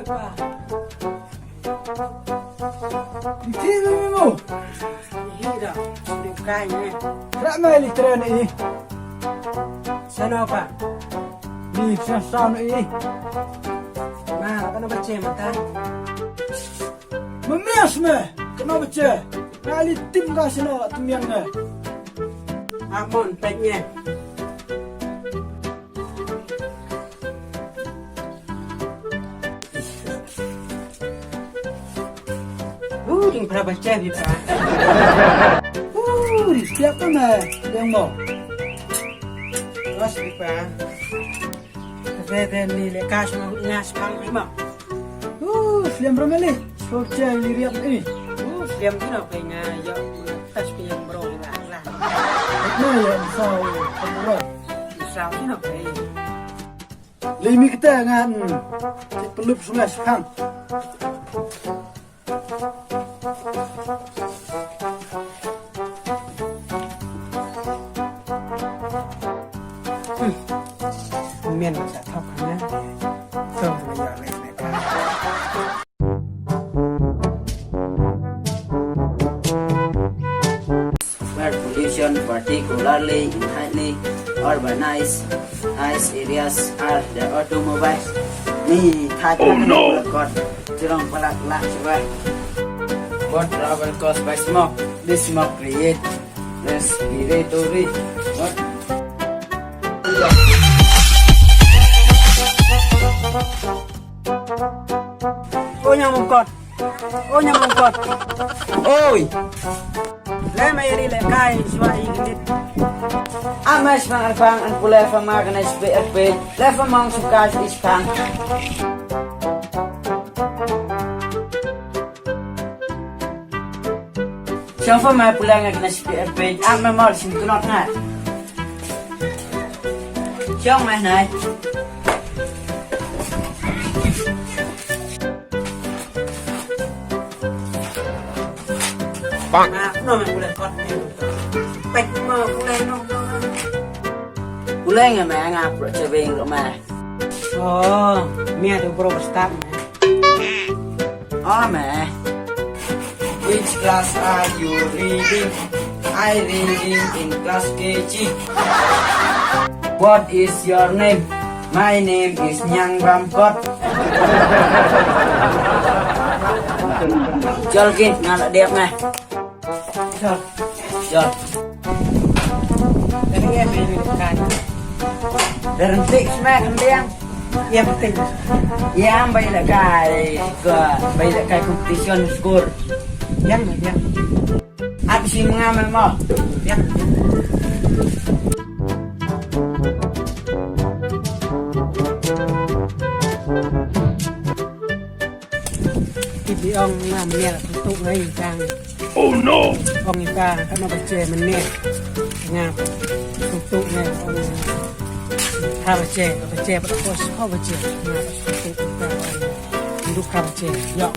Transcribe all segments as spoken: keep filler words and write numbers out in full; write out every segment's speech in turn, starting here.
Ti lu mo. Hi da. Lu kai ne. Ra ma li tren i. Sano pa. Ni sa sa no i. Ma, ka no ba che ma ta. Ma mi as me. Ka no ba che. Nga li tim ka sano la tim yang ne. Amon pek ne. Uh, ding pra ba chef ita. Uh, siap tu na, yang mo. Terus ita. Bebe ni le kas mo ngas pang lima. Uh, film romeli. Soccer ni riap ni. Uh, film tu na pe nga yo. Tas pe yang bro la la. Mo yang sao bro. Sao ni na pe. Lei mi kata ngan. Ki pelup sungai sephang. Hmm. Mian sa thok na. Thok na ya le ne. Where pollution, particularly in highly urbanized areas, are the automobiles. Ni thait. Oh no! Kot, jirong palak lak shuwa. What trouble caused by smoke? This smoke create respiratory. What? O nyang mongkot. O nyang mongkot. Oi. Le ma iri le kai shuwa i gidit. Amas ma arpang an pule fa ma kana spe erpe. Le fa mong suka is pang. Shong fa ma pule nga kana spe erpe. Am ma mor sim tunot nga. Shong ma nai. Bang. Ma, no me pule kot. Pek ma pule no. Pule nga ma nga pro cheveng ro ma. Oh, mi atu pro start ma. Oh ma. Which class are you reading? I reading in class K G. What is your name? My name is Nyang Bamkot. Jol ki, nga la dep nga. Jol. Jol. Dari ya, dari kan. Dari tik sma kembiang. Ya, betul. Ya, bai la kai, ka, bai la kai competition score. Yang, yang. Ap si menga memo. Yang. Ki bi ong nga mnier tu tu ngai tang. Oh no. Ong ita ka no bache mnier. Nga tu tu ngai ong. Ha bache, bache, bache, bache. Nga tu tu ngai ong. Duk ha bache. Yok.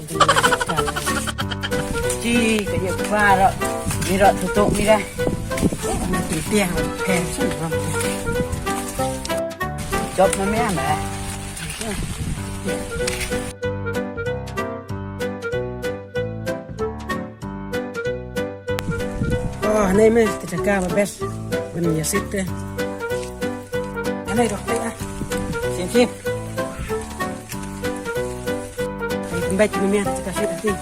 Ci ka ye kra ro. Ni ro tu tu ni dah. Ni tiang pen sun ro. Jop ma me ma. Oh, nei me, te jaka ba best. Ban ïa sit te. Anei dok te ah. Sim sim. Ai, kembali ke dunia, te jaka sit te.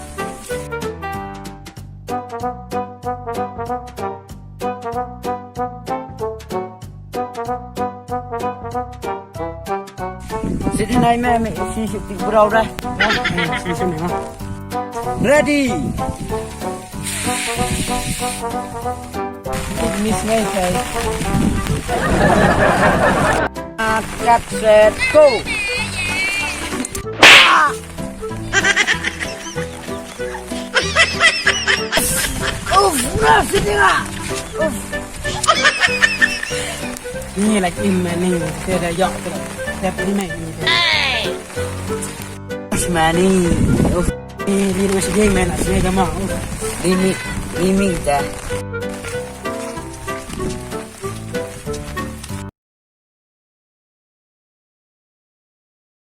Sidi nai me, me, si, si, ti, brau dah. Si, si, me, ha. Ready. Miss ngai, guys. Cut, set, go. Uff, uff, sini lah. Uff. Ni lagi maning, kita dah yok tu. Dah pernah main ni. Uff, maning. Uff. Ni, ni masih game main, masih game mah. Uff. Ni, ni, ni, ni dah.